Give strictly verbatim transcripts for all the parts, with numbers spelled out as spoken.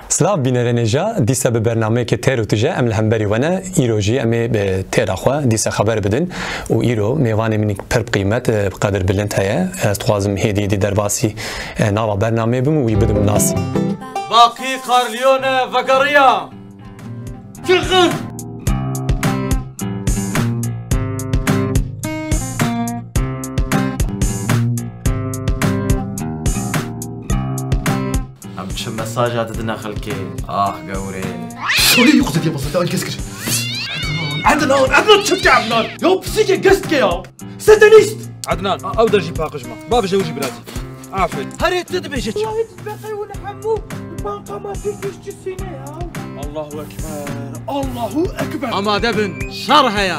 Silav bînerên hêja, dîsa bi bernameyeke têr û tije em li hemberî we ne. Îro jî em ê bi têra xwe dîsa xeber bidin û îro mêvanê min pir bi qîmet, bi qedir bilind heye. Ez dixwazim hêdî hêdî derbasî, e, nava bernameyê bim û wî bidim nas. Baqî Qarliyone vegeriya. Çiqir! Em çi mesaja didine xelkê? Ah, gewrê. Sorry, yuxu diye basın, tamam, kes kir. Adnan, Adnan, Adnan, çöpçü Adnan. Ya, psike, gestke ya. Satanist! Adnan, ew der jî paqij ma. Bavêje ew jî birazî. Aferin. Herê tu dibêje çi? Wahid beqewin hemû banka ma tu piştî sîne ya. Allahu Ekber, Allahu Ekber. Amade bin, şer heye.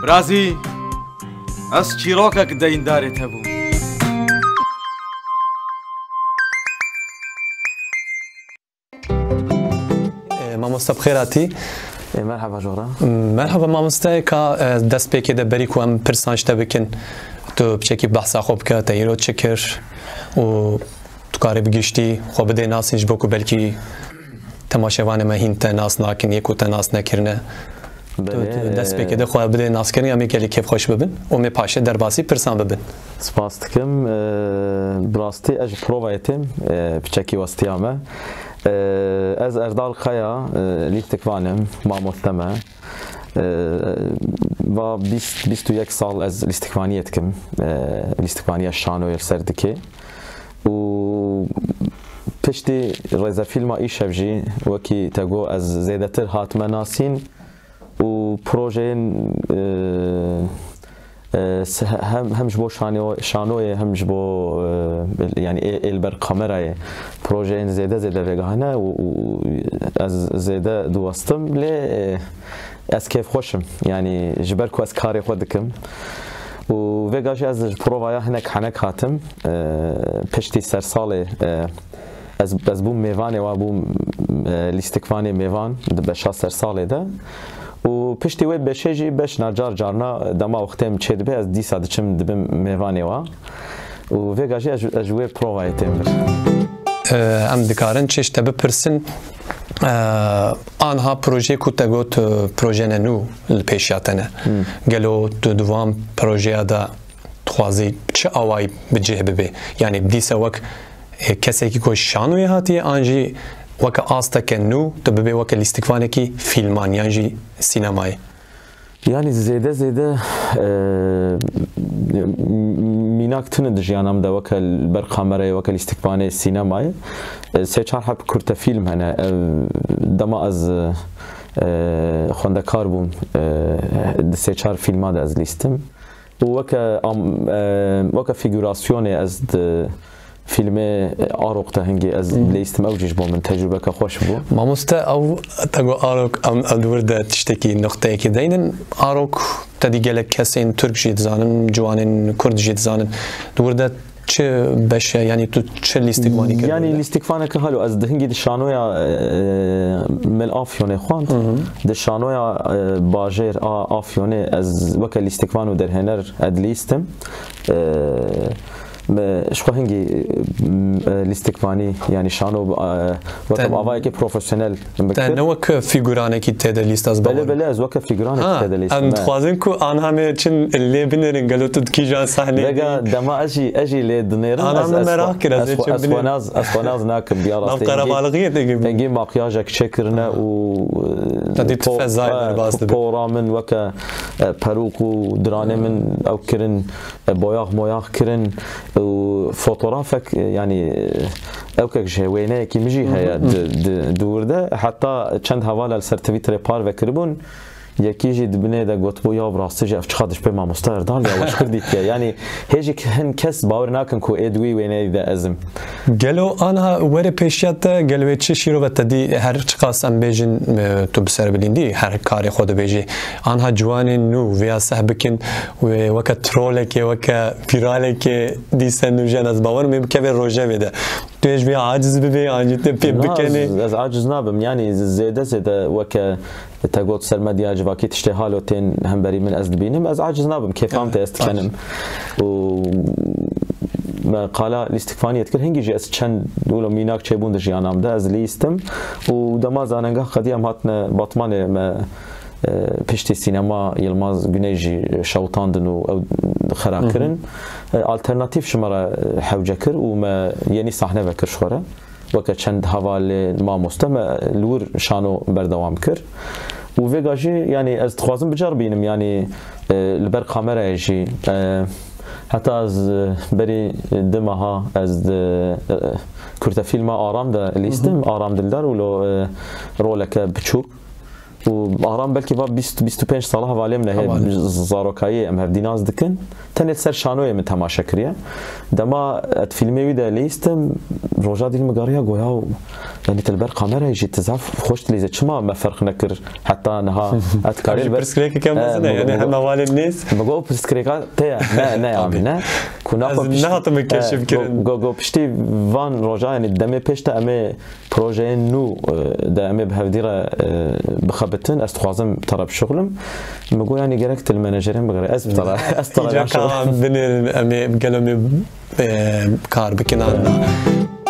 Birazî, ez çîrokek deyîndarê te bûm. E, mamoste, bi xêr hatî. E, merhaba jora. Merhaba mamoste, ka, e, destpêkê de berî ku em pirsan ji te bikin, tu piçekî behsa xwe bike, te îro çi kir û tu karê bi giştî xwe bidê nasîn, ji bo ku belkî temaşevanê me hîn te nas nakin, yê ku te nas nekirine. Tu, Belê, tu destpêkê de xwe bidê naskirin, em ê gelî kêfxweş bibin û em ê paşê derbasî pirsan bibin. Spas dikim. E, bi rastî ez ji provayê têm, e, piçekî westiya me. E, ez Erdal Kaya, e, lîstikvan im, mamoste me. E, va bîst, bîst û yek sal ez lîstikvaniyê dikim. E, lîstikvaniya şanoyê li ser dikê. Û piştî rêzefîlma Îşev jî, wekî te got, ez zêdetir hatime nasîn. Û projeyên, e, e, se-, hem, hem ji bo şano-, şanoyê, hem ji bo, e, yanî ê, ê li ber kamerayê projeyên zêde zêde vêga hene û, û ez zêde diwestim, lê, e, ez kêfxweş im. Yanî ji ber ku ez karê xwe dikim û vêga jî ez ji provaya hinek henek hatim, e, piştî sersalê, e, Ez, ez bûm mêvanê wa, bûm, e, lîstikvanê mêvan di beşa sersalê de. Û piştî wê beşê jî beş na car carna dema wextê min çêdibe, ez dîsa diçim dibim mêvanê wa. Û vêga jî ez, ez ji wê provayê têm vir. E, em dikarin çi ji te bipirsin, e, anha projeyê ku te got, e, projeyê nû li pêşiya te ne. Hmm. Gelo tu di van projeya de dixwazî çi awayî bi cih bibe? Yanî dîsa wek, e, kesekî ku ji şanoyê hatiye, an jî weke asteke nû tu bibê weke lîstikvanekî fîlman yan jî sînemayê? Yanî zêde zêde, e, mînak tune di jiyana min de weke li ber kamerayê, weke lîstikvanê sînemayê. E, sê çar heb kurte fîlm hene. E, dema ez, e, xwendekar bûm, e, di sê çar fîlma de ez lîstim. Û weke am-, e, weke fîgurasyonê ez di fîlmê Arok de hingî ez lêstim, ew jî ji bo min tecrûbeke xweş bû. Mamoste, ew te got Arok, em, em di wir de tiştekî, nuqteyekê deynin. Arok te dî gelek kesên Tirk jî dizanin, ciwanên Kurd jî dizanin. Di wir de çi beş e, yanî tu çi lîstikvanî kir? Yanî lîstikvaneke halo, ez di hingî di şanoya, e, Mel Afyonê xwend. Hı hı. Di şanoya, e, bajêr a Afyonê ez weke lîstikvan û derhêner edlîstim. E, me, ji xwe hingî, e, lîstikvanî, yanî şano, e, weke avayekî profesyonel. Te ne weke fîguranekî tê de lîst ez Belê, belê, ez weke fîguranekî tê de lîstim. Em dixwazin ku anha me çin lê binêrin, gelo tu di kîjan sahneyê Vega, dema ez jî, ez jî lê dinêrim. Ana ez, min ez meraq xwe, kir, ez ez ê xwe, çi ez xwe binêrim. naz, ez xwe naz nakim, ya Nav rastî. Hingî, qerebalixiyê têkê bû. Hingî makyaja kişê kirine û, e, Te dî tu po-, fezayê e, derbas dibe. pora min weke, e, perûk û diranê min ew kirin, e, boyax moyax kirin û fotografek, e, yanî, e, ewkek ji wêneyekî min jî heye di, di, di wir de. Heta çend hevala li ser Twitterê parve kiribûn. Yekî jî di binê de gotibû, ya bi rastî jî ev çiqas dişpê mamoste Erdal ya weşkir dîtiye. Yanî hê jî hin kes bawer nakin ku ê di wî wêneyê de ez im. Gelo anha were pêşiya te, gelo wê çi şîrove te dî, her çiqas em bêjin, e, tu bi ser bilîndî her karê xwe dibêjî. Anha ciwanên nû vêya seh bikin wê weke trolekê, weke vîralekê dîse nûjen ez bawer im ê bikeve rojevê de. Tu ê ji vê aciz bibê, an jî te pê Na, bikenê? ez, ez aciz nabim. Yanî zêde zêde weke te got ser medya civakî tiştê halo tên hemberî min ez dibînim. Ez aciz nabim. Kêfa min tê ez dikenim. Û me qala lîstikvaniyê dikir. Hingî jî ez çend wilo mînak çêbûn di jiyana min de ez lîstim. Û dema zanengah qedî em hatine Batmanê me e, piştî sînema Yilmaz Güney jî şewitandin û ew xera Hı hı. kirin. E, alternatîf ji me re, e, hewce kir û me yenî sahne vekir ji xwe re. Weke çend hevalên mamoste me li wir şano berdewam kir. Û vêga jî, yanî ez dixwazim biceribînim, yanî, e, li ber kamerayê jî, e, heta ez, e, berî du meha ez di, e, kurtefîlma Aram de lîstim, Hı hı. Aram Dildar û lo, e, roleke biçûk. Û Aram belkî va bîst, bîst û pênc sala hevalê min e, hê Hevalê. zarokayê em hevdî nas dikin. Tenê li ser şanoyê min temaşe kiriye. Dema ez fîlmê wî de lîstim, roja dîl min geriya goya û, yanî tu li ber kamerayê jî tu zaf xweş dilîze. Çima me ferq nekir heta niha? Ez Ev dikarî jî li ber pirsgirêkeke He, mezin e, min yani got, hem hevalên nêz. Min got, pirsgirêka te ye, ne, ne ya Tabii. min e. Ku naxwe Ez pişt-, nehatime he, keşif go, kirin. go, go piştî van roja, yanî demê pêş de em ê projeyên nû, e, de em ê bi hevdî re, e, bixebitin, ez dixwazim te re bişuxulim. Min got, yanî gerek tu li menajerên bigere. Ez bi te re, ez bi te re Îca naşuxulim. ka binêrin, em ê gelo me, e, kar bikin an na.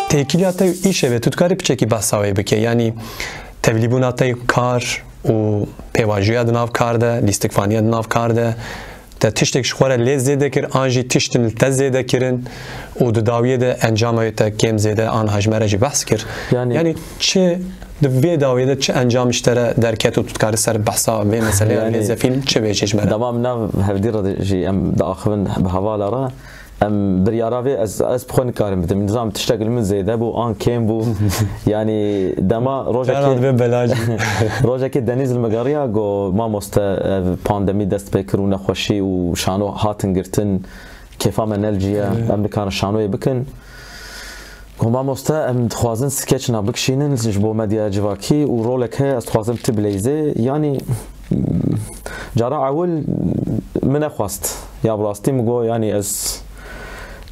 Têkiliya te û îşê ve, tu dikarî piçekî behsa wê bike. Yanî tevlîbûna te û kar û pêvajoya di nav kar de, lîstikvaniya di nav kar de, Te tiştek ji xwe re lê zêde kir, an jî tiştin li te zêde kirin û di dawiyê de encama wê te kêm zêde an hejmere jî behs kir. Yani Yani çi di vê dawiyê de çi encam ji te re derket û tu dikarî ser behsa vê meseleyê Yani lê zefîn çi bêjî ji me re? Dema em nav hevdî re jî em diaxivin bi hevala re, em biryara vê ez, ez bi xwe nikarim bidim. Nizam tiştek li min zêde bû an kêm bû. Yani dema rojekê Cara dibe bela jî. Rojekê Denîz li me geriya, got, "Mamoste, ev pandemî dest pê kir û nexweşî û şano hatin girtin, kêfa me ne li cî ye, Evet. em nikarin şanoyê bikin." Got, "Mamoste, em dixwazin skeçna bikişînin ji bo medya civakî û rolek heye, ez dixwazim tu bileyzê." Yani, cara ewil min nexwest. Ya bi rastî min got, yani ez,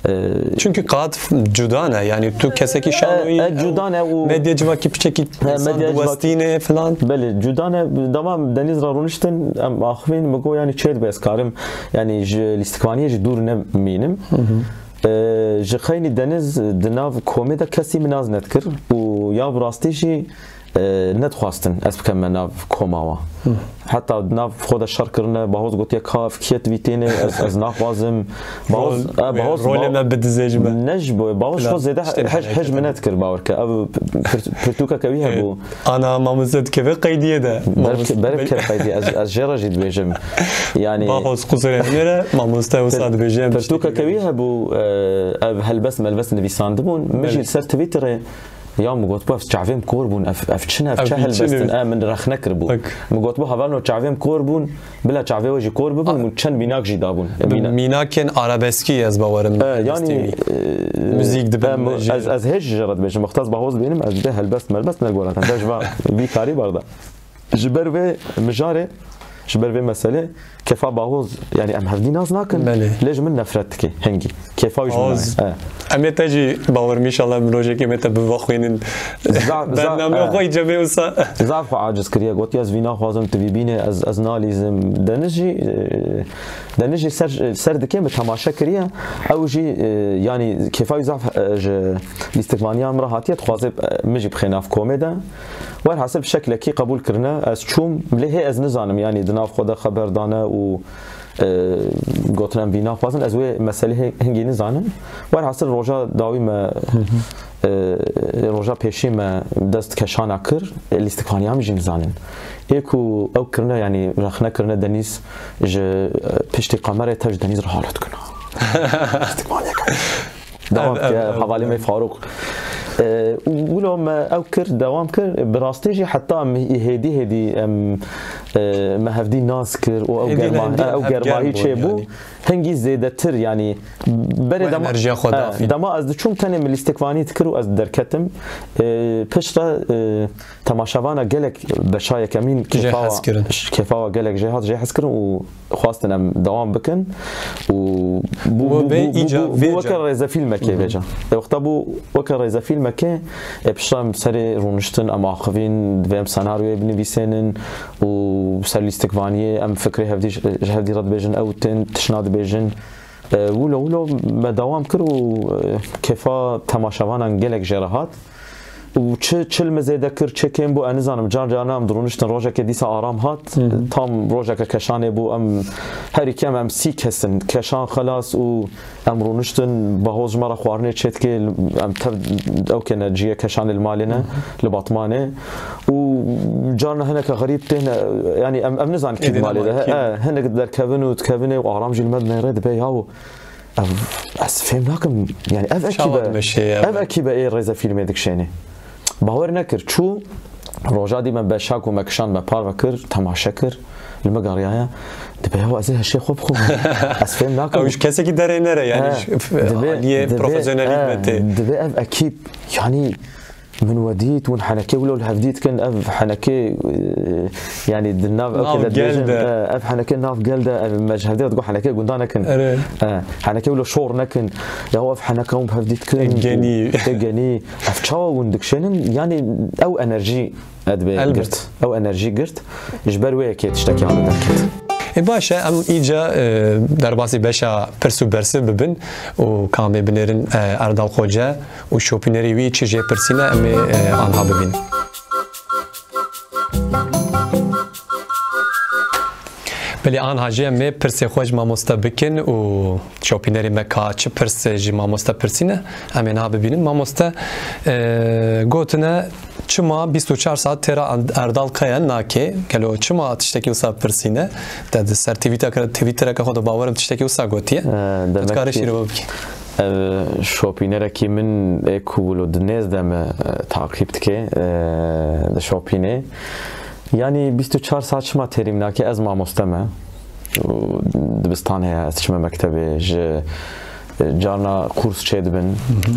e, Çünkü qad cuda ne, yani tu kesekî şanoyî, E, e, cuda ne û medya civakî piçekî He, insan medya civakî diwestîne filan. Belê, cuda ne, dema em Denîz re rûniştin, em axivîn, min got, yani çê dibe ez karim, yani ji lîstikvaniyê jî dûr nemînim. Hı hı. E, ji xeynî Denîz di nav komê de kesî min nas nedikir û ya bi rastî jî, e, nedixwastin ez bikevime nav koma wa. Hı. Heta di nav xwe de şer kirine, Bahoz gotiye, "Ka ev kî ye, tu vî tênê, ez, ez naxwazim." Bahoz, Rol, e, Bahoz, rolê Ba-, me bidizê ji me. Ne ji bo, Bahoz Filan, xwe zêde tiştê hej, hej min nedikir, bawer ke. Ev pir-, pirtûkeke wî hebû. Ana mamoste dikeve qeydiyê de. Berk-, Mamoste berk be- kir qeydiyê, ez, ez jê re jî dibêjim. Yani Bahoz qusûrê min re, mamoste wisa dibêje, em Pirtûkeke wî hebû, e, ev helbest melbest nivîsandibûn. Min jî Belê. li ser Twitterê Ya min got, "Bu ev çavêm kor bûn, ev, ev çi ne, ev Ev çi çi helbestin?" ne? E, min rexne kiribû. Bak. Min got, "Bu hevalno çavêm kor bûn, bila çavê we jî kor bibûn, A- min çend mînak jî dabûn." E, Bi mîna- mînakên arabeskî ez bawerim. E, yani, Destê wî. e, Müzik dibin, em, jî. ez, ez hêj ji re dibêjim, wexta ez Bahoz bînim, ez dibê helbest melbest negoratan. Dej va vî karî berda. Ji ber vê mijarê, ji ber vê meselê, kefa Bahoz, yani em hevdî nas nakin, Belê. lê ji min nefret dike, hingî. Kefa wî ji min Bahoz. nayê. E. Em ê te jî bawerim, înşallah em rojekê me te bivaxwînin. Zaf, zaf, Bernameyê e. xwe yî cemê wisa. Zaf xwe aciz kiriye, gotiye, "Ez vî naxwazim, tu vî bînê, ez, ez nalîzim." Deniz jî, e, Deniz jî ser, ser dike, min temaşe kiriye. Ew jî, e, yani kefa wî zaf, e, ji lîstikvaniya min re hatiye, dixwaze, e, min jî bixê nav komê de. Werhasil bi şeklekî qebûl kirine, ez çûm, lê hê ez nizanim, yanî di nav xwe de xeber dane û, e, gotine em vî naxwazin, ez wê meselê hê-, hingî nizanim. Werhasil roja dawî me, e, roja pêşî me dest keşana kir, e, lîstikvaniya min jî nizanin. Ê ku ew kirine, yanî rexne kirine Denîz ji, e, piştî kamerayê tev ji Denîz re halo dikine. Lîstikvaniyeke. Dawam Ev, ev, diye, ev, hevalê me ev. Faruk. E, û wilo me ew kir, dewam kir. Bi rastî jî heta em hêdî hêdî em, e, me hevdî nas kir û ew Hêdî germa-, hêdî ew hevgerm germahî bûn çêbû. yanî. Hingî zêdetir, yanî, berê Wê dema, enerjiya xwe e, dafîn. dema ez diçûm tenê min lîstikvanî dikir û ez derketim. E, piştre, e, temaşevana gelek beşa yekemîn Jê kêfa hez kirin. kêfa gelek jê hat, jê hez kirin û xwestin em dewam bikin û bû, Û bû, bê bû, bû, îca bû, bû vê weke ca. rêzefîlmekê Hı hı. vêca. E, wexta bû weke rêzefîlmekê, e, piştre em serê rûniştin, em axivîn, divê em senaryoyê binivîsênin û ser lîstikvaniyê em fikrê hevdî ji, ji hevdî re dibêjin, ew tên tişna dibêjin. E, wilo wilo me dewam kir û, e, kêfa temaşevanan gelek jê re hat. Û çi, çi li me zêde kir, çi kêm bû, ez nizanim. Car carna em dirûniştin, rojekê dîsa aram hat. Hı hı. Tam rojeke keşanê bû, em herî kêm em sî kes in. Keşan xelas û em rûniştin, Bahoz ji me re xwarinê çêdikê, em tev ew kene ciyê keşanê li malê ne, Hı hı. li Batmanê. Û carna hineke xerîb têne, yanî em, em nizanin kî Êdî di malê de. nema kî. E, hinek derkevin û dikevin û aram jî li me dinêre, dibê yaw. Ev, ez fêm nakim, yani ev Çawa ekibe, dimeşe ya? ev ekibe ê rêzefîlmê dikişênê. Bawer nekir, çû roja dî me beşa ku me kişand me parve kir, temaşe kir, li me geriyaye, dibê ya ez ê heşê xwe bixwim. Ez fêm nakim. Ew ji kesekî derê nere, yani He, ji f-, dibê, aliyê dibê, profesyonelî he, me tê. dibê ev ekîb, yani Min we dît, hûn henekê wilo li hevdî dikin, ev henekê, e, yanî di nav ew Nav kê de gel dibêjin, de. e, ev henekê nav gel de, ev me ji hevdî re digot henekê gundan nekin. Erê. E, henekê wilo şor nekin. Ya ev heneka hûn bi hevdî dikin. Ê genî. Ê genî. Ev çawa hûn dikişênin? Yanî ew enerjî e dibê Elbet. girt. Ew enerjî girt. Ji ber wê yekê tiştekî hane derket. Ê baş e, em îca, e, derbasî beşa pirs û bersiv bibin û ka em ê binêrin, e, Erdal Xoce û şopînerê wî çi jê pirsîne, em ê, e, anha bibînin. Belê anha jî em ê pirsê xwe ji mamoste bikin û şopînerê me ka çi pirs ji mamoste pirsîne, em ê niha bibînin. Mamoste, e, gotine, Çima bîst û çar saet têra Erdal Kaya nake? Gelo çima tiştekî wisa pirsîne? Te di ser Twitter-, Twittereke xwe de bawerim tiştekî wisa gotiye. E, Tu demek dikarî ki şîrove bikî. Ev şopînerekî min ê ku wilo di nêz de me, e, taqîb dike, e, di şopînê. Yanî bîst û çar saet çima têrî min nake? Ez mamoste me. Û dibistan heye, ez diçime mektebê, ji, e, carna kurs çêdibin. Hı hı.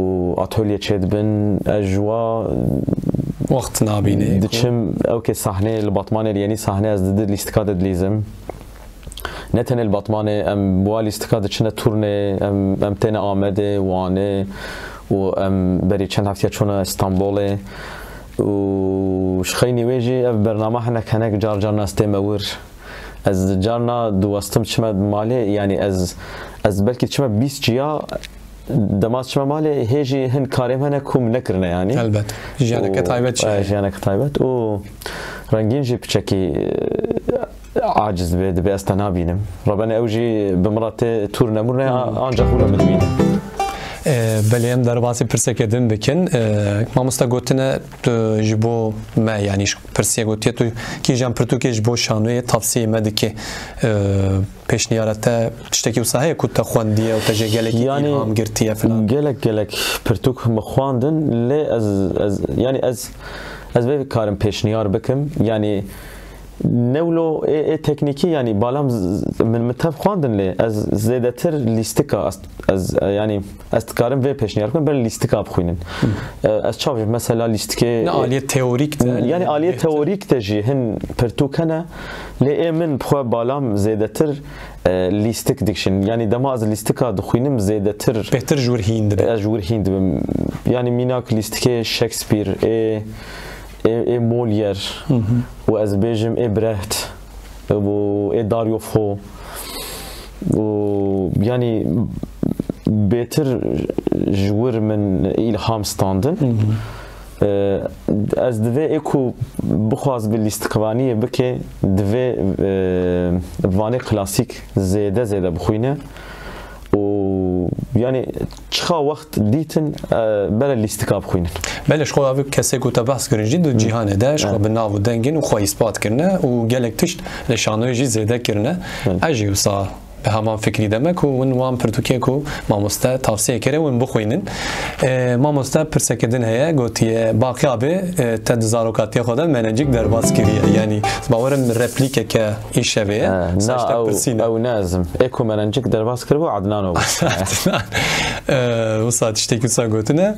û atölye çêdibin, ez ji wa Wext nabînî. diçim, ew ke sahneyê li Batmanê li yenî sahneyê ez di, di lîstika de dilîzim. Ne tenê li Batmanê, em bi wa lîstika diçine turnê, em, em têne Amedê, Wanê û em berî çend heftiya çûne Stenbolê. Û ji xeynî wê jî ev bername hinek hinek car carna ez tême wir. Ez carna diwestim çime malê, yanî ez, ez belkî çime bîst ciya, dema çime malê, hê jî hin karê me hene ku min nekirine, yanî. Elbet. Jiyaneke Û, taybet jî e, heye. jiyaneke taybet. Û rengîn jî piçekî, e, aciz dibe, dibe ez te nabînim. Rebenê ew jî bi min re tê turne murne, a-, ancak hûla min dibîne. E, belê em derbasî pirseke din bikin. E, mamoste gotine tu ji bo me, yanî ji Pirsiyê gotiye, tu kîjan pirtûkê ji bo şanoyê tavsiyê me dike? E, pêşniyara te tiştekî wisa heye ku te xwendiye û te jê gelekî Yanî, îlham girtiye filan? Gelek, gelek pirtûk min xwendin, lê ez, ez, yanî ez, ez vê karim pêşniyar bikim. Yanî ne wilo ê, ê teknîkî, yanî balam z-, z-, min, min tev xwendin, lê ez zêdetir lîstika, ez, ez, yanî ez dikarim vê pêşniyar bikim, ber lîstika bixwînin. E, ez çav, mesela lîstikê Ne aliyê teorîk de, Yani aliyê bêhtir. teorîk de jî hin pirtûk hene, lê ê min bi xwe balam zêdetir, e, lîstik dikişin. Yani dema ez lîstika dixwînim zêdetir Bêhtir ji wir hîn dibe. ez ji wir hîn dibim. Yani mînak lîstikê Shakespeare, ê, ê, ê Molière Hı hı. û ez bêjim ê Brecht û ê Dario Fo û yani bêtir ji wir min îlham standin. Hı hı. Ee, ez divê ê ku bixwaz bi lîstikvaniyê bike, divê, e, vanê klasîk zêde zêde bixwîne. Û yani çiqa wext dîtin, e, bere lîstika bixwînin. Belê, ji xwe ev kesê ku te behs kirin jî di Hı. cîhanê de, ji xwe Hı. bi nav û dengin û xwe îspat kirine û gelek tişt li şanoyê jî zêde kirine. Hı. Ez jî wisa Heman fikrî de me ku hûn wan pirtûkê ku mamoste tavsiye kere hûn bixwînin. E, mamoste pirseke din heye, gotiye, Baqî abi, e, te di zarokatiya xwe de menencik derbas kiriye. Yanî, bawerim replîkeke îşevê ye. E, Sa na, işte ew, pirsîne. Ew ne ez im. Ê ku menencik derbas kiribû, Ednan o bû. E, wisa tiştekî wisa gotine.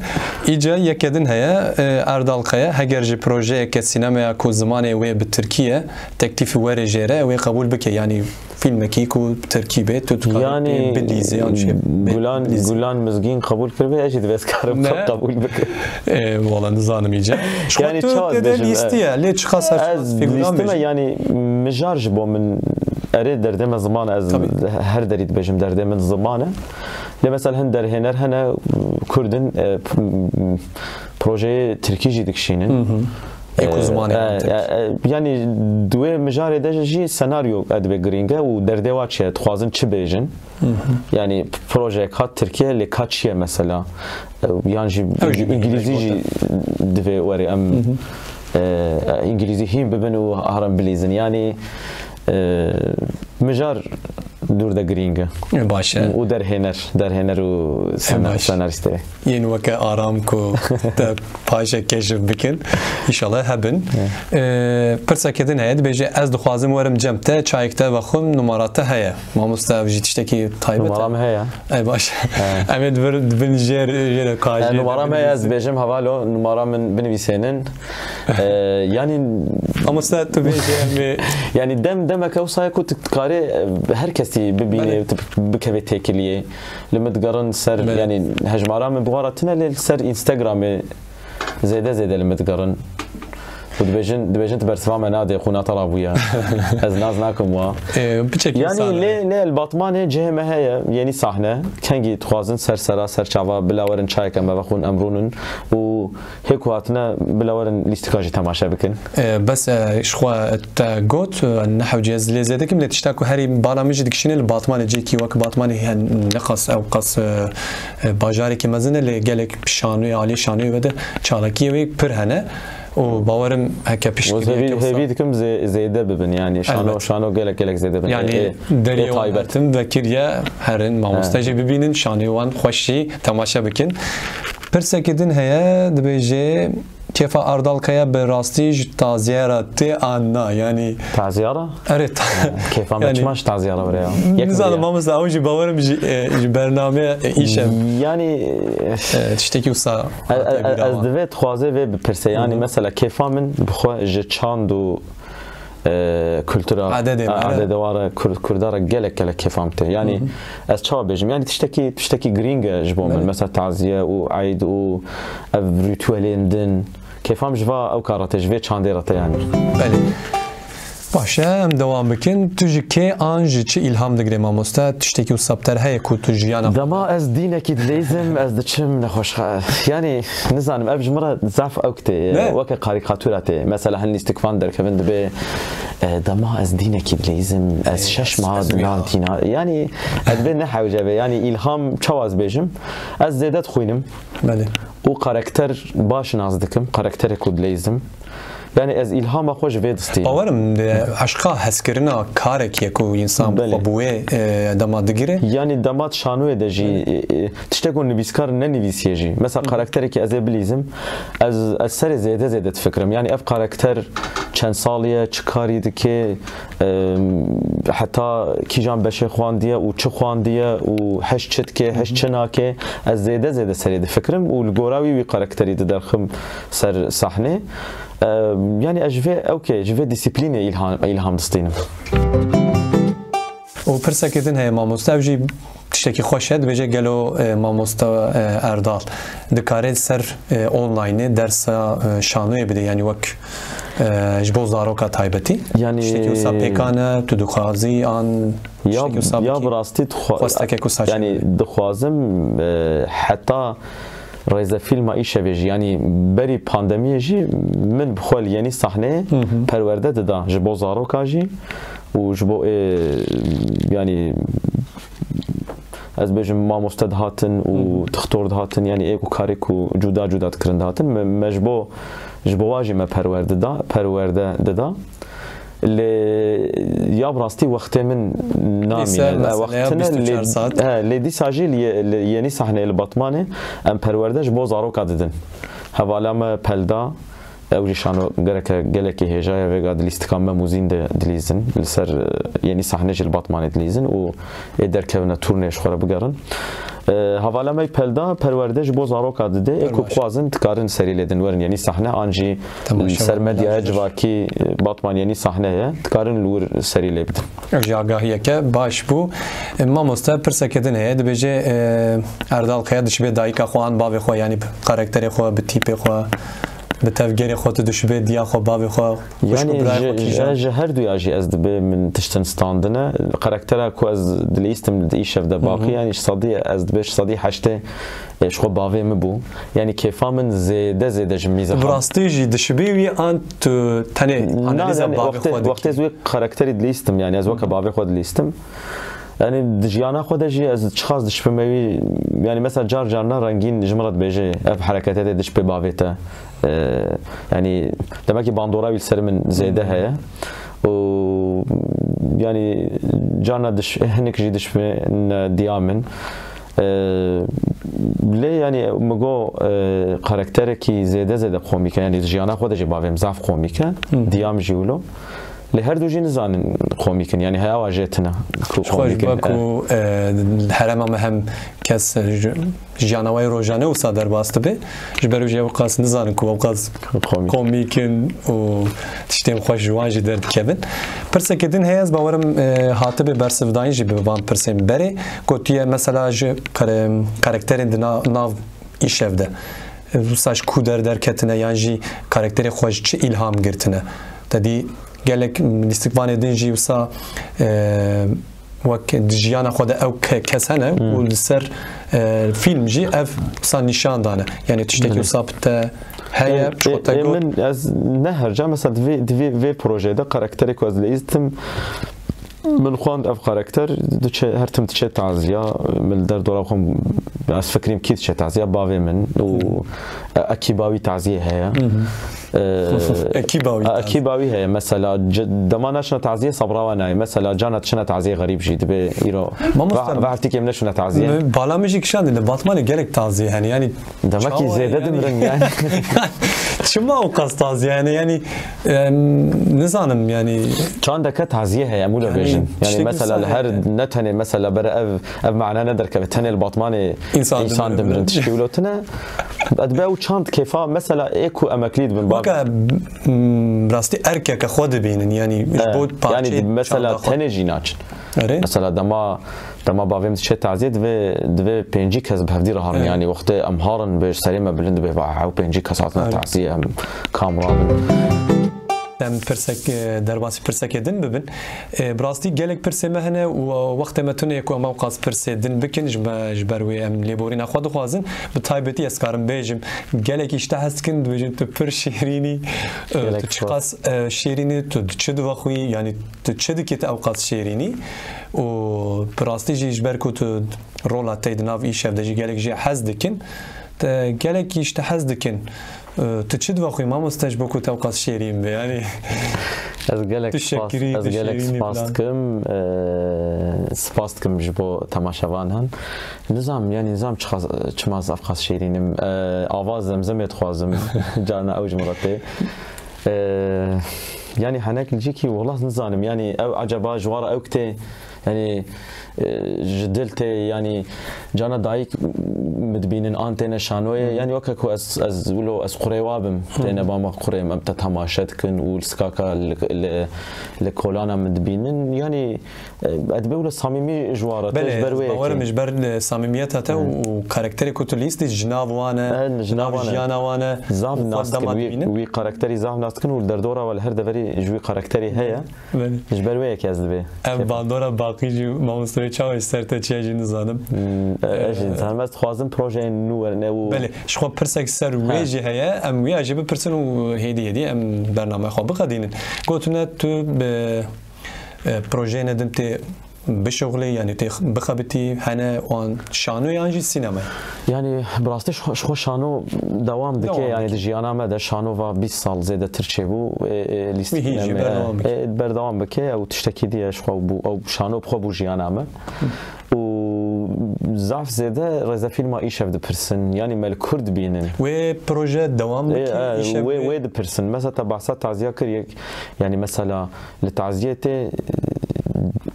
Îca yeke din heye, e, Erdal Kaya, heger ji projeyeke sînemeya ku zimanê wê bi tirkî ye, teklîfî were jêre, wê qebûl bike. Yanî, fîlmekî ku tirkî be, tu dikarî Yani, pê bilîzê yan şey be Gulan, bilîzê. Gulan Mizgîn qebûl kiribe, ez jî divê ez karim Ne? qebûl bikim. E, wala nizanim îca. Ji xwe Yani, tu çawa tê de dibêjim, lîstî e, ye, lê çiqas ser Ez çiqas fîguran lîstime, bêjim. Yani, mijar ji bo min, erê, derdê me ziman e, ez Tabii. her derî dibêjim, derdê min ziman e. Lê mesela hin derhêner hene, Kurdin, e, p-, projeyê tirkî jî dikişînin. Hı hı. Ê ku Ee, zimanê e, yan tek. e, e, yani di wê mijarê de jî senaryo, e, dibe girîng e û derdê wa çi ye, dixwazin çi bêjin? Hı hı. Yani projeyek hat Tirkiye, lê ka çi ye mesela? E, yan jî Ew jî İngilizî jî belli. Divê were em, Hı hı. e, e, İngilizî hîn bibin û harin bilîzin. Yani, e, mijar dûr de girîng e. E, baş e. Û derhêner, derhêner û E, sena-, baş. senarîstê. Yên weke Aram ku te paşe keşif bikin. Înşallah hebin. Evet. Ee, pirseke din heye, dibêje, ez dixwazim werim cem te, çayek te vexwim, numara te heye. Mamoste, ev jî tiştekî taybet e. Numara min heye. Ey baş. Evet. Em ê di vir, di bin jêr, jêr E, kaje. Numara min heye, ez dibêjim, hevalo, numara min binivîsênin. Ee, yani Mamoste, tu bêje em ê Yani dem, demeke wisa ye ku tu dikarê, e, her kesî bibînê, Belê. tu bikevê têkiliyê. Li min digerin ser, Belê. yani hejmara min bi wa re tune, lê li ser Instagramê zêde zêde li min digerin. Û dibêjin, dibêjin tu bersiva me nadê, xwîna te rabûye. Ez nas nakim wa. Ee, piçek Yani insan e. lê, lê li Batmanê cihê me heye, yenî sahne. Kengî dixwazin ser sera, ser çava, bila werin çayeke me vexwin, em rûnin. Û hê ku hatine, bila werin lîstika jî temaşe bikin. E, bes, e, ji xwe te got, e, ne hewce ez lê zêde kim, lê tişta ku herî bala min jî dikişîne li Batmanê, cihekî wek Batmanê heye, ne qas ew qas, e, e, bajarekî mezin e, lê gelek şanoyê, aliyê şanoyê ve de çalakiyê wê pir hene. Û bawerim heke piştgiriyeke Hêvî, wisa hêvî dikim zê-, zêde bibin, yani şano, Elbet. şano gelek, gelek zêde bin. Yani Ê, ê, derê ê taybet. Hatim vekiriye, herin mamoste He. jî bibînin, şanê wan xweş jî temaşe bikin. Pirsekî din heye, dibêje, Kêfa Erdal Kaya bi rastî ji taziye re tê an na? Yani Taziya re? Erê, ta- Kêfa me Yani çima ji taziya re were ya? Yek Nizanim, milyar. mamoste, ew jî bawerim ji, e, ji bername, e, îşev. Yani, E, tiştekî wisa e, e, hate bîra ez wan. divê dixwaze vê bipirse. Yani Hı hı. mesela kêfa min bi xwe ji çand û, e, kultura, Adedê me, e, erê. adedê wa re, Kur-, Kurda re gelek, gelek kêfa min tê. Yani Hı hı. ez çawa bêjim? Yani tiştekî, tiştekî girîng e ji bo min. Belê. Mesela taziye û eyd û ev rîtuelên din. Kêfa min ji va ew kar re tê, ji vê çandê re tê yani. Belê. Baş e, em dewam bikin. Tu ji kê an ji çi îlham digirê, mamoste? Tiştekî wisa bi te re heye ku tu jiyana xwe Dema ez dînekî dileyzim, ez diçim nexweşxa-, yani, nizanim, ev ji min re zaf ewk tê, Ne? weke karîkatura tê. Mesela hin lîstikvan derkevin dibê, e, dema ez dînekî dileyzim, ez E, şeş ez, mah ez di wî nav a. dîna-, yani, ez dibê ne hewce be. Yani, îlham çawa ez bêjim? Ez zêde dixwînim. Belê. Û karakter baş nas dikim, karakterê ku dileyzim. Yani ez îlhama xwe ji vê distînim. Bawerim, e, eşqa hezkirina karekî ye ku însan Belê. xwe bi wê, e, dema digire. Yani dema şanoyê de jî, Belê. e, e, tiştek ku nivîskar nenivîsiye jî. Mesela Belê. karakterekî ez ê bilîzim, ez, ez serê zêde zêde difikirim. Yani ev karakter çend salî ye, çi karî dike, e, heta kîjan beşê xwandiye û çi xwandiye û heş çi dike, heş Hı hı. çi nake. Ez zêde zêde serê difikirim û li gora wî wî karakterî diderxim ser sahnê. E, yani ez ji vê ewkê, ji vê dîsîplînê îlham, îlham distînim. Û pirsekê din heye mamoste, ev jî tiştekî xweş e, dibêje gelo, e, mamoste, e, Erdal dikare ser, e, onlineê dersa, e, şanoyê bide, yani wek, e, ji bo zaroka taybetî? Yani Tiştekî wisa pêkan e, tu dixwazî an Ya, tiştekî wisa ya bikî? bi rastî dixwa-, Xwestekek wisa yani çêbû. dixwazim, e, heta rêzefîlma Îşevê jî, yani berî pandemiyê jî min bi xwe li yenî sahneyê Hı hı. perwerde dida ji bo zaroka jî û ji bo ê, yani ez bêjim mamoste dihatin û Hı hı. dixtor dihatin, yani ê ku karê ku cuda cuda dikirin dihatin. Me, me ji bo, ji bo wa jî me perwerde da, perwerde dida. Lê ya bi rastî wextê min namîne. Lîse, e, mesela, wextine bîst û çar lê, saet. He, lê dîsa jî li ye-, li yenî sahneyê li Batmanê em perwerde ji bo zaroka didin. Hevala me Pelda, ew jî şano gereke gelekî hêja ye, vêga di lîstika me Mûzîn de dilîzin. Li ser, e, yenî sahne jî li Batmanê dilîzin û ê derkevine turnê ji xwe re bigerin. E, hevala me Pelda perwerde ji bo zaroka dide, ê ku bixwazin dikarin serî lê din werin yenî sahne, an jî li ser medyaya civakî, e, Batman yenî sahne ye, dikarin li wir serî lê bidin. Ev jî agahiyeke baş bû. E, mamoste, pirseke din heye, dibêje, e, Erdal Kaya dişibe dayika xwe an bavê xwe, yanî bi karakterê xwe, bi tîpê xwe, bi tevgerê xwe, tu dişibe diya xwe, bavê xwe, xwişk û birayê xwe kîjan? Yanî ji, ji her duya jî ez dibê min tiştin standine. Karaktera ku ez dilîstim di îşev de baqî, yanî ji sedî, ez dibê ji sedî heştê, e, ji xwe bavê min bû. Yanî kêfa min zêde zêde ji mîza. Bi rastî jî dişibî wî an tu tenê analiza bavê xwe dikî? Wextê ez wê karakterî dilîstim, yanî ez weke bavê xwe dilîstim. Yanî di jiyana xwe de jî ez çiqas dişibime wî, yanî mesela car carna Rengîn ji min re dibêje, ev herekete tê dişibê bavê te. E, yanî demek ki bandora wî li ser min zêde heye. Û yanî carna diş-, hinek jî dişibine diya min. E, lê yanî min got, e, karakterekî zêde zêde komîk e, yanî jiyana xwe de jî bavê min zaf komîk e, diya min jî wilo. Lê her du jî nizanin komîk in, yanî heya wa jê tune ku komîk in. Ji xwe ji bo ku, e, herema me hem kes, e, ji-, jiyana we yê rojane wisa derbas dibe. Ji ber wê jî ew qas nizanin ku ew qas komîk in û tiştên xweş ji wan jî derdikevin. Pirsekê din heye, ez bawerim, e, hatibe bersivdayîn jî bi van pirsên berê. Gotiye mesela ji kare-, karakterên di na-, nav îşev de, e, wisa ji ku der derketine yan jî karakterê xwe ji çi îlham girtine? Te dî gelek lîstikvanê din jî wisa, e, wek di jiyana xwe de ew ke-, kes hene û li ser, e, fîlm jî ev wisa nîşan dane. Yanî tiştekî wisa bi te heye, ji xwe te got? Min, ez ne her ca, mesela di vê, di vê, vê projeyê de karakterê ku ez dilîstim, min xwend ev karakter diçe, her tim diçe taziya, min li derdora xwe, ez fikrîm kî diçe taziya, bavê min û, e, ekîba wî taziyê heye. E, ekîba wî, e, taziye. Ekîba wî heye. Mesela c-, dema neşine taziyê, sebra we nayê. Mesela carna diçine taziyê xerîb jî dibe îro. Mamoste, ve-, ve heftîkê min neşine taziyê. Bala min jî kişandî, li Batmanê gelek taziyê hene. Yanî demek ki zêde dimrin yani. Çima o qas taziyê hene? Yanî, e, nizanim yani. Çandeke taziyê heye, em wilo bêjin. Yani mesela li her, ne tenê mesela bere ev, ev mane ne derkeve. Tenê li Batmanê însan dimrin, tişkî wilo tune. Dibe ew çand kêfa, mesela ê ku emeklî dibin, bak. Weke, m, rastî erkeke xwe dibînin, yanî ji bo parçeyê çanda xwe. Yanî mesela tenê jî naçin. Erê. Mesela dema, dema bavê min diçe taziyê, divê, divê pêncî kes bi hevdî re harin, yanî wextê em harin bê ji serê me bilind dibe, va ew pêncî kes hatine taziyê, em kam rabin. Em pirsek, e, derbasî pirsekê din bibin. E, bi rastî gelek pirsê me hene û wextê me tune ye ku em ew qas pirsê din bikin, ji me, ji ber wê em lêborîna xwe dixwazin. Bi taybetî ez karim bêjim, gelek îşte hez dikin, dibêjin tu pir şêrîn î, e, tu çiqas, e, şêrîn î, tu di çi divexwî, yanî tu çi dikî tu ew qas şêrîn î? Û bi rastî jî ji ber ku tu rola te di nav îşev de jî gelek jê hez dikin, te gelek îşte hez dikin. E, tu çi divexwî mamoste ji bo ku te ew qas şêrîn be? Yanî ez gelek spas, ez gelek spas dikim, e, spas dikim ji bo temaşevan han. Nizam, yanî nizam çiqas, çima ez ev qas şêrîn im. E, ava zemzemê dixwazim, carna ew ji min re tê. E, yanî henek li cîkî wela nizanim. Yanî ew eceba ji wan re ew kitê Yanî, e, ji dil tê, yanî, cana dayik min dibînin an têne şanoyê, yanî, weke ku ez, ez wilo, ez qurê wa bim, têne bama qurê min, em te temaşe dikin û li sikaka li, li, li kolana min dibînin, yanî, e, ez dibê wilo samîmî ji wa re tê, ji ber wê yekê. Belê, bawerim ji ber, e, samîmiyeta te û, û karakterê ku tu lîstî ji nav wan e, ji nav jiyana wan e, zaf nas dikin, wî, wî karakterî zaf nas dikin û li derdora we li her deverî ji wî karakterî heye. Belê. Ji ber wê yekê ez dibê. Ev bandora baqî jî mamoste wê çawa ji ser te çiye jî nizanim. Hmm, e, ez jî, e, nizanim. Ez dixwazim projeyên nû werin û... Belê, ji xwe pirsek ser wê jî heye, em wîya jî bipirsin û hêdî hêdî em bernameya xwe biqedînin. Gotine tu bi, e, projeyên din tê bişuxulî, yanî tê bixebitî, hene wan şano yan jî sînema? Yanî bi rastî ji xwe şano dewam dike, yanî di jiyana me de şano va bîst sal zêdetir çêbû, lîstikî me berdewam bike, ew tiştekî diye ji xwe bû, ew şano bi xwe bû jiyana me. Û zaf zêde rêzefîlma Îşev dipirsin, yanî me li kur dibînin. Wê proje dewam bike, Îşev wê, wê dipirsin. Mesela te behsa taziya kir, yek, yanî mesela li taziyê tê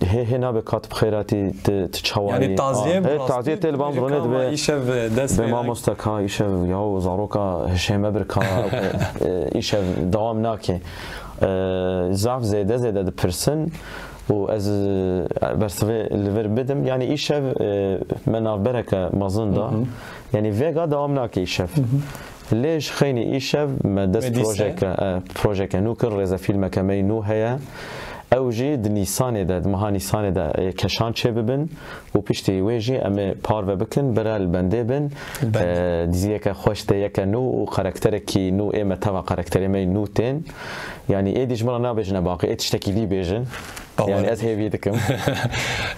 hê hê nabe kat bi xêratî, tu çawa yî? Yanî taziyê, taziyê tê li van rûnê dibe. Îşev dest pê mamoste ka, Îşev ya zaroka hişê me bir ka, Îşev dewam nake. Zaf zêde zêde dipirsin. Û ez bersivê li vir bidim. Yanî îşev me navbereke mezin da. Yanî vêga dewam nake îşev. Lê ji xeynî îşev me dest projeke, projeke nû kir, rêzefîlmeke me yî nû heye. Ew jî di Nîsanê de, di meha Nîsanê de keşan çêbibin û piştî wê jî em ê parve bikin, bira li bendê bin. Diziyeke xweş tê, yeke nû û karakterekî nû, ê me teva karakterê me yî nû tên. Yanî êdî ji min re nabêjine baqî, ê tiştekî dî bêjin. Yanî ez hêvî dikim.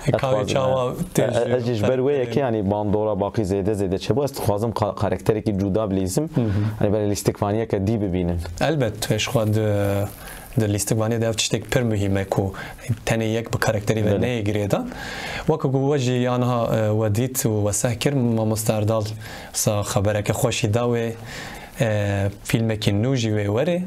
Kavê çawa tê ji ez jî ji ber wê yekê, yanî bandora baqî zêde zêde çêbû. Ez dixwazim karakterekî cuda bilîzim. Yanî belê lîstikvaniyeke dî bibînin. Elbet, ji xwe di, di lîstikvaniyê de ev tiştek pir muhîm e ku tenê yek bi karakterî ve neyê girêdan. Weke ku we jî ya niha we dît û we seh kir, mamoste Erdal sa xebereke xweşî da wê, fîlmekî nû jî wê werê,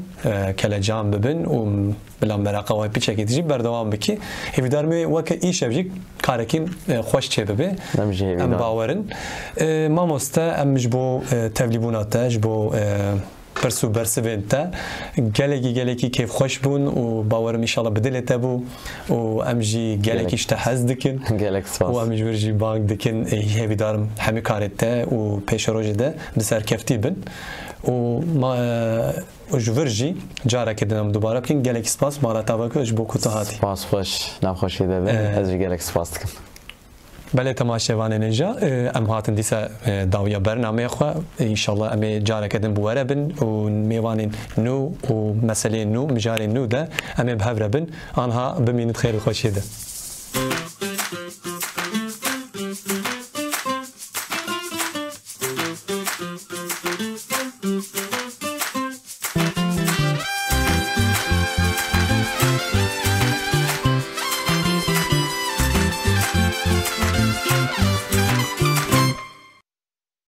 kelecan bibin û bila meraqa we piçekî dijî berdewam bikî. Hêvîdar me weke îşev jî karekî xweş çêbibe. Em jî hêvîdar. Em bawer in. Mamoste, em ji bo tevlîbûna te, ji bo pirs û bersivên te gelekî, gelekî kêfxweş bûn û bawerim înşallah bi dilê te bû û em jî gelekî ji te hez dikin. Gelek spas. Û em ji wir jî bang dikin, hêvîdarim hemî karê te û pêşerojê de bi serkeftî bin. Û ma, Û ji vir jî careke din em dubare bikin. Gelekî spas, mala te veke ji bo ku tu hatî. Spas xweş, nexweşî de bin. Ee, ez jî gelek spas dikim. Belê temaşevanên hêja, e, em hatin dîsa, e, dawiya bernameyê xwe. E, înşallah em ê careke din bi we re bin û mêvanên nû û meseleyên nû, mijarên nû de em ê bi hev re bin. Anha bimînin di xêr û xweşiyê de.